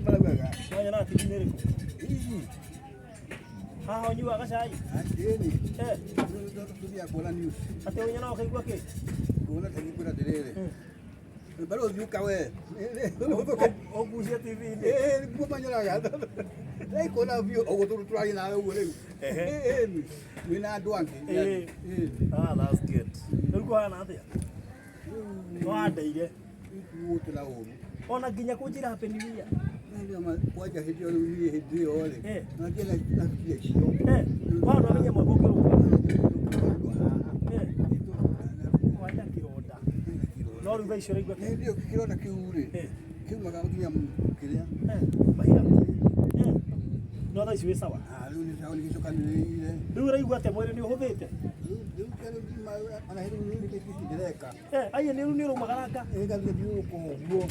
Maraugaga. Wanyonaga TV-inĩ ĩrĩkũ? Haha ũnyuaga cai? Ĩni. Eh, Tũthiaga kuona news. atĩ ũnyonaga ũkaigua kĩ? Kuona ta ngĩkwĩra atĩrĩrĩ. Barũthi ũka we. Ũgucie TV-inĩ. Ĩĩ nĩguo manyonaga. Ndaikuona biũ ũguo tũraria nawe ũguo rĩu. Ĩni. Wĩna andũ angĩ. Ĩĩ. Ah, that's good. Rĩu kũhana atĩa? Nĩwandeire. Gũtũra ũru. Ona nginya kũnjĩra happy new year. Kwanja hĩndĩ ĩyo rĩu niĩ hĩndĩ ĩyo rĩ. Eh. Nathie nabirie icio. Eh, wao namenye mwaka ũkĩrũka. Eh, wanja kĩronda. No rĩu thaa ici ũraigua kĩ? Hĩndĩ ĩyo kĩronda kĩu rĩ. Eh. Kiumaga nginya kĩrĩa. Eh, mahiga. Eh. No thaa ici wĩ sawa. Ah, rĩu nĩ sawa nĩgĩcokanĩrĩire. Rĩu ũraigua atĩa mwĩrĩ nĩ ũhũthĩte? Rĩu ona hĩndĩ rĩu nĩ ndĩreka. Eh, aiye nĩ rĩu nĩ ũraumagaranga. Ĩgathiĩ thiũrũrũka ũguo.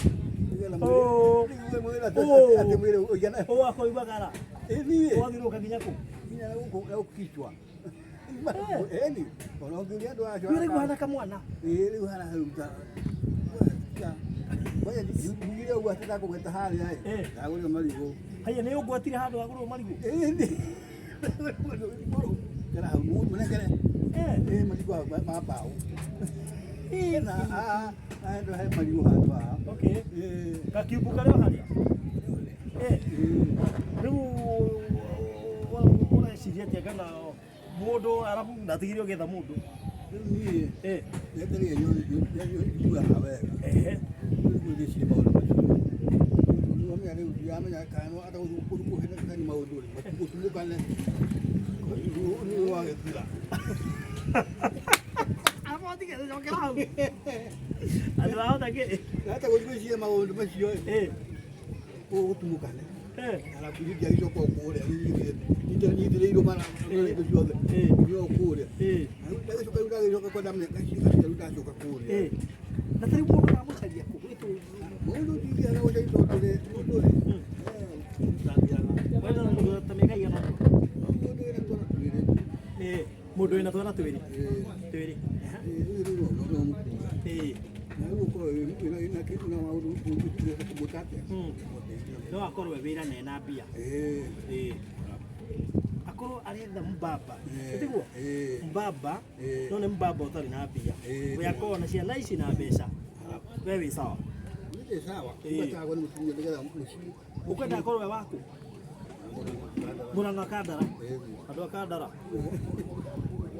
Nĩgetha Oh. mwĩrĩ Oh. atĩ mwĩrĩ ũigana. Ũũ akoimagara. Ĩthiĩ. Wathiũrũrũka nginya kũ? Nginya na gũkũ na gũkũ kichwa. Ĩni. Ona ũngĩũria andũ acio. Rĩu ũraigua hana kamwana. Ĩĩ rĩu hana hau ta. Ngoja njugire ũguo atĩ ndakũgweta harĩa ĩ. Eh. Ndagũrire marigũ. Haiya nĩ ũngwatire handũ hagũrwo marigũ. Ĩni. Kera hau mũnengere. Eh. Ĩ marigũ ma mbaũ. Na handũ he marigũ handũ haha. Okay. Ĩĩ. Gakiumbu karĩa harĩa. Eh. Rĩu ũreciria atĩa kana mũndũ arabu ndatigire ũgĩetha mũndũ. Rĩu niĩ Eh. njetereire njugaga wega. Ehe. Rĩu ngĩciria maũndũ macio. Nĩwamenya rĩu ndiramenya kana no ata kũhĩtania maũndũ rĩ, gũtumũkane. Nĩ wagĩthira. Andũ ahota kĩ? Hata gwĩciria maũndũ macio ĩ, Eh. gũtumũkane. Eh. Arabu ndiagĩcoka o kũrĩa nyitĩrĩirwo mara indo ciothe. Eh. Nĩ o kũrĩa. Eh. Ndagĩcoka rĩu ndagĩcoka kwenda rĩu ndacoka kũrĩa. Eh. Na tarĩu mũndũ aramũcaria kũ? Wĩtũ. Mũndũ ndingĩaga gũcaria tondũ rĩ, mũndũ rĩ, ndangĩaga. Wenda mũndũ ta mĩaka igana ũguo? Mũndũ wĩna twana twĩrĩ. Eh. Mũndũ wĩna twana twĩrĩ. Ĩĩ. Twĩrĩ. Ĩĩ, rĩu rĩu no no mũkua. Eh. Na rĩu ũkorwo wĩna na maũndũ ũngĩhota atĩa? No akorwo e wĩra na ena mbia. Ĩĩ. Eh. Akorwo aretha mbaba. Ĩĩ. Tiguo? Ĩĩ. Mbaba. Ĩĩ. No nĩ mbaba ũtarĩ na mbia. Ĩĩ. We akorwo na ciana ici na mbeca. We wĩ sawa. Niĩ ndĩ sawa. Ĩĩ. Ũgatagwo nĩ mũtumia nĩgetha mũciĩ. Ũkwenda akorwo we waku? Mũrang'a Kandara. Ĩĩ. Andũ a Kandara.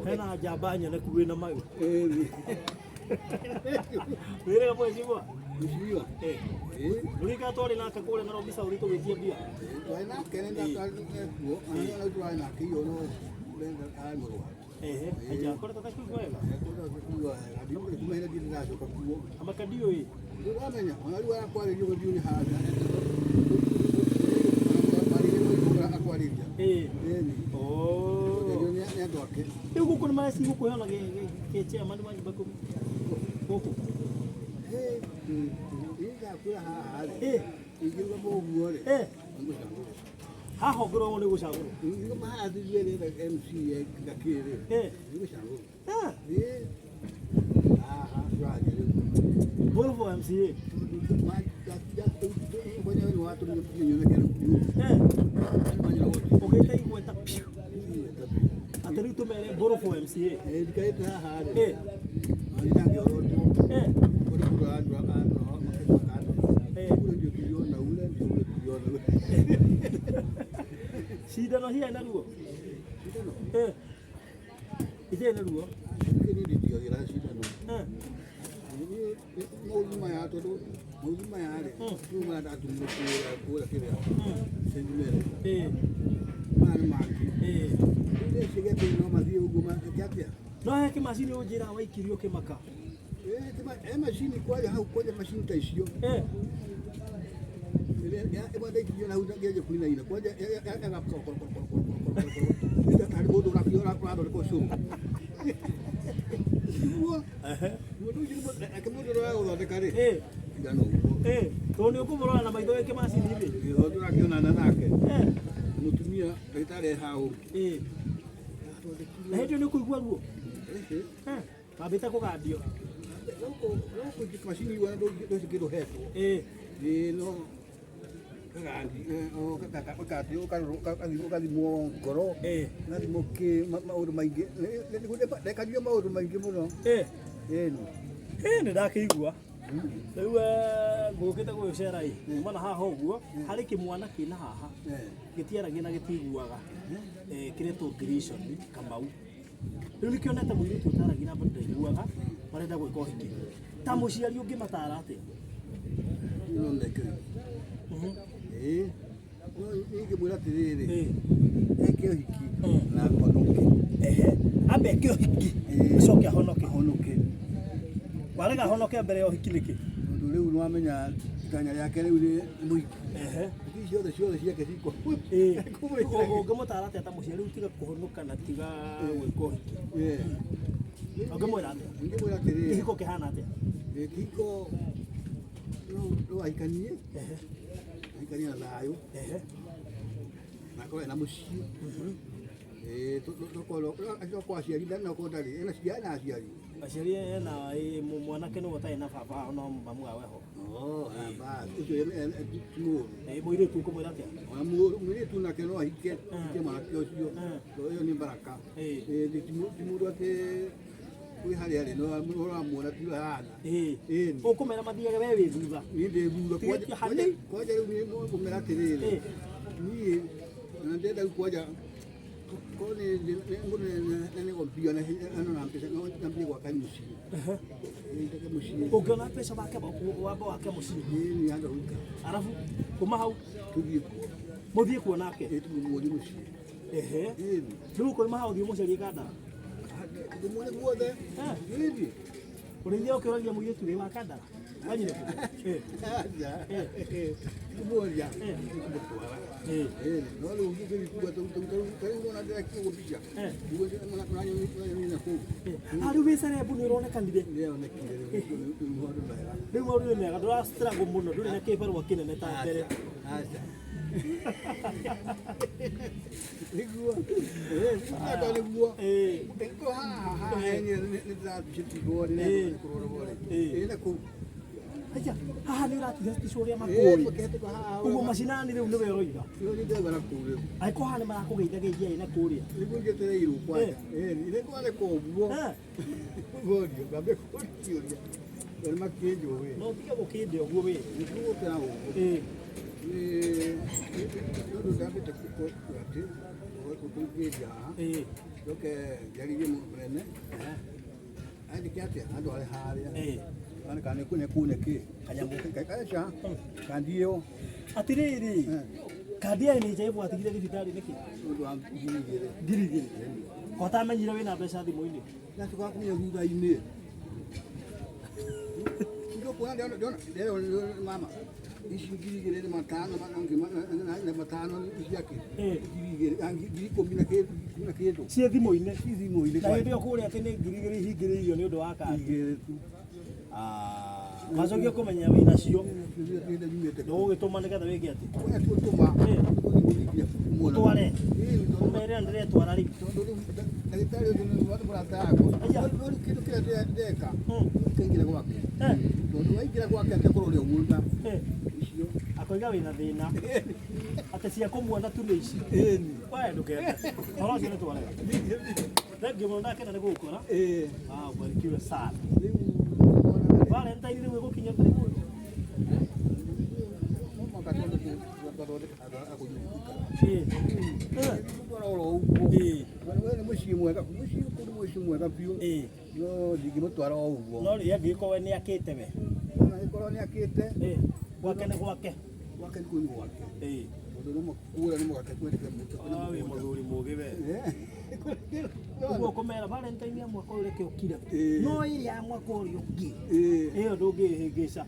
Hena njamba nyoneku wĩna mayũ. Ĩĩ. Wĩrĩga mheshimiwa. Mheshimiwa. Eh. Ĩĩ. Rũrika twarĩ nake kũrĩa Nairobi South tũgĩtia mbia. Twarĩ nake nĩ ndakuo. Ona rĩu twarĩ nake iyo no ndenda arĩ mũrwaru. Ehe. Aja akoretwo atakũigua wega. Kũigua wega. Kuma hĩndĩ ndirĩ ndacoka kuo. Amaka ndiũĩ. Ndũramenya, ona rĩu arakwarĩria ũguo ndiũĩ nĩ harĩa. Akwarĩria. Ĩĩ. Ĩni. Oh. Nĩ andũ ake. Rĩu gũkũ nĩ mareci gũkũheana gĩ chairman wa nyumba kumi. Gũkũ. Ĩĩ haha rĩ. Ĩĩ. Ingiuga ũguo rĩ. Eh. Haha ũngĩrwo nĩ gũcagũrwo. Ingiuga haha thithie rĩ MCA ngakĩ rĩ. Eh. Nĩ gũcagũrwo. Ah. Ĩĩ. Haha tũraria rĩu. Volvo MCA. Mwenyewe nĩ watũmire nyoneke rĩu. Eh. Ũgĩte Ũgĩte igweta piu. Atĩ rĩu tũmere Volvo MCA. Ndikarĩte haha rĩ. Eh. Ndangĩorotwo. Eh. Kũrĩ mũndũ arandora Eh. Ule ndio tuliona ule ndio ule tuliona ule. Cindano hiya na ruo. Cindano. Eh. Itirĩ na ruo. Niĩ nditigagĩra cindano. Eh. Niĩ maũndũ maya tondũ maũndũ maya rĩ, rĩu maya ndatũmirwo kũrĩa kũrĩa kĩrĩa St. Mary. Eh. Maya nĩ mangĩ. Eh. Rĩu ndeciria no mathiĩ ũguo meke atĩa? No he kĩmacini ũnjĩra waikirio ũkĩmaka. Eh, macini kwanja hau kwanja macini ta icio. Eh. Ĩrĩa ĩmwe ndaikirio na hau ngĩanjia kũinaina kwanja tarĩ mũndũ ũrathondeka ũcũrũ. Nĩguo mũndũ ũcio nake mũndũ ũrĩa ũragũthondeka rĩ Eh. tigana ũguo. Eh. Tondũ nĩ ũkũmũrora na maitho wĩ kĩmacini-inĩ. Tondũ tũrakĩonana nake Eh. mũtumia ndagĩtarĩ e hau. Eh. Na hĩndĩ ĩyo nĩ ũkũigua ruo. Eh. Wambĩte kũgandio. Gũkũ macini igua ndũcio kĩndũ hetwo. Eh. Ĩĩ no ũgathimwo ngoro, ũgathimwo kĩ maũndũ maingĩ, ndekagia maũndũ maingĩ mũno. Ĩni. Nĩ ndakĩigua rĩu ngũkĩte gũgĩcera ĩ kuma na haha ũguo harĩ kĩmwana kĩna haha gĩtiaragia na gĩtiguaga, kĩretwo Grayson Kamau. Rĩu nĩkĩonete mũirĩtu ũtaragia na bado ndaiguaga, marenda gwĩka ũhiki. Ta mũciari ũngĩmatara atĩa? No meke. Ĩĩ no ingĩmwĩra atĩrĩrĩ, eke ũhiki na ahonoke. Ehe, ambe eke ũhiki acoke ahonoke. Ahonoke. Warega ahonoke mbere ya ũhiki nĩkĩ? Tondũ rĩu nĩwamenya itanya rĩake rĩu nĩ mũhiki. Ici ciothe ciothe ciake cikwa. Ũngĩmũtara atĩa ta mũciari rĩu tiga kũhonoka na tiga gwĩka ũhiki? Ũngĩmwĩra atĩa? Ingĩmwĩra atĩrĩrĩ, kĩhiko kĩhana atĩa? Kĩhiko no ahikanie, ahikanie na thayũ, na akorwo ena mũciĩ. Tokorwo aciari no ndarĩ ena ciana, aciari. Aciari ena mwanake nĩwe ũtarĩ na baba, no mamu wawe ho. Ũcio ti mũũru. Mũirĩtu ũkũmwĩra atĩa? Ona mũirĩtu nake no ahike, ahike mwanake ũcio, tondũ ĩyo nĩ baraka. Ti mũndũ atĩ wĩ harĩa arĩ no ũramuona ti ũrĩa ahana. Ĩni. Ũkũmera mathiage we wĩ thutha? Niĩ ndĩ thutha. Tigĩtie hanini. Kwanja rĩu niĩ ngũmera atĩrĩrĩ, niĩ ona ndĩrenda rĩu kwanja korwo nĩ mbia na mbeca no nyambie gwaka mũciĩ. Njake mũciĩ. Ũngĩona mbeca wake wamba wake mũciĩ. Ĩĩ nĩ handũ gũikara. Arabu kuma hau tũthiĩ kuo. Mũthiĩ kuo nake? Ĩĩ tũmũmuonie mũciĩ. Ĩni. Rĩu ũkoima hau ũthiĩ ũmũcarie Kandara? Ndĩmuone guothe. Ĩni. Ũrĩithia ũkĩũragia mũirĩtu wĩ wa Kandara wanyire kũ? Kũmuonia kũmũtwara. Ĩni no rĩu ngĩgĩkua tarĩu ũrona ndĩrakiugo mbica ũranyoni kũu. Rĩu wĩ celeb nĩ ũronekanire. Nĩonekire rĩu maũndũ mega. Rĩu maũndũ nĩ mega, ndũra struggle mũno, ndũrĩ na kĩbarũa kĩnene ta mbere. Aca. Nĩguo. Nĩguo. Nĩguo haha haha nĩ ndĩrathiĩ nĩ kũrorwo rĩ. Ĩĩ na kũu. Aya, haha nĩ ũratiga ticũ ũrĩa makũĩ. Ũguo macinani rĩu nĩwe ũroiga. Nĩguo ndĩrauga na kũu rĩu. Angĩkorwo haha nĩ marakũgeithageithia ĩ na kũrĩa. Nĩguo njetereirwo kwanja. Ĩĩ nĩ kwareka ũguo. Ngorio ngambe kũria. Nĩ makĩnjũĩ. No ũtige gũkĩnde ũguo wĩ. Nĩguo gũkĩra ũguo. Nĩ ũndũ ndambĩte atĩ gũkũingĩria haha. Njoke njarĩrie mũndũ mũnene. Andĩke atĩa andware harĩa. Kana nĩ kune kĩ. Kanyamũ. Aca. Kandi ĩyo. Atĩrĩrĩ, kandi ya NHIF watigire thibitarĩ nĩkĩ? Ũndũ wa 2,000. 2,000. Ko ũtamenyire wĩna mbeca thimũ-inĩ? Ndacoka kũmenya thutha-inĩ. Ndio kuona ndĩrona mama ici 2,000 nĩ matano na matano ciake 2,000 10,000 na kĩndũ Ciĩ thimũ-inĩ. Ciĩ thimũ-inĩ. Na hĩndĩ ĩyo kũrĩa atĩ nĩ 2,000 ihingĩrĩirio nĩ ũndũ wa kandi. Igĩrĩ tu. Wacokia kũmenya wĩna cio. Nyumĩte. Na ũgĩtũma nĩgetha wĩke atĩ? Kũrĩa tũtũma. Ũtware. Ũmere ndĩretwara rĩu. Tondũ rĩu ndagĩtarĩ ũcio nĩ mũrata wakwa. Rĩu kĩndũ kĩrĩa ndeka kĩingĩre gwake. Tondũ waingĩra gwake atekũrore ũguo na icio. Akoiga wĩna thĩna. Atĩ cia kũmuona tu nĩ ici. We ndũkende. Ũhoro ũcio nĩ twarega. Thengiũ mũno, ndakena nĩ gũgũkora. Ubarikiwe sana. Valentine rĩu ĩgũkinya kũrĩ mũndũ. No mũhaka twathondeka handũ ha gũthiĩ gũikara. Twara oro ũguo. We nĩ mũciĩ mwega, mũciĩ kũndũ mũciĩ mwega biũ. No ndingĩmũtwara o ũguo. No rĩrĩa angĩgĩkorwo we nĩ akĩte we. Ona angĩkorwo nĩ akĩte. Gwake nĩ gwake. Gwake nĩ kũu gwake. Tondũ no kũra nĩ mũgate kwendeke mũtwe. Wĩ mũthuri mũgĩ we. Ũguo ũkũmera Valentine ya mwaka ũyũ reke ũkire. No ĩrĩa ya mwaka ũrĩa ũngĩ. Ĩyo ndũngĩhĩngĩca.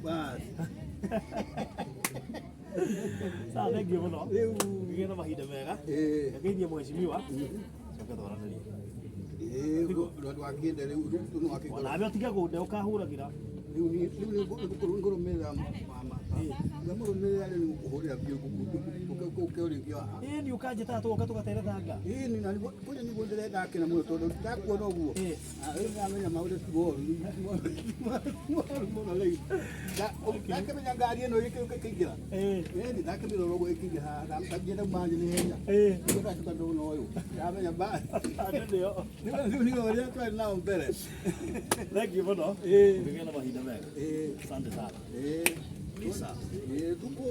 Sawa, thengiũ mũno. Gĩe na mahinda mega. Ngeithie mheshimiwa. Coke twaranĩrie. Ndwakĩnde rĩu nĩ wakĩgũra. Onawe ũtige kũnde ũkahũragĩra. Rĩu nĩ ngũrũmĩrĩra Ngamũrũmĩrĩra rĩu ngũkũhũrĩra biũ ũke ũrĩithio haha. Ĩĩ, nĩ ũkanjĩtaga tũgoka tũgaterethanga. Ĩĩ, nĩ na kũrĩa nĩguo ndĩrenda kĩna mũno tondũ ndakuona ũguo. Rĩu nĩramenya maũndũ ti moru, moru mũno rĩu. Ndakĩmenya ngari ĩno ĩkĩingĩra. Ĩĩ, ndakĩmĩrora ũguo ĩkĩingĩra haha, ndangĩenda manjĩ nĩ ihenya. Nĩguo ndacoka ndona ũyũ. Ndamenya ba. Andũ nĩo. Rĩu nĩo ũrĩa twarĩ nao mbere. Thank you mũno. Ĩĩ. Ũgĩgĩa na mahinda mega. Ĩĩ. Asante sana. Ĩĩ. Ĩĩ, tukũ.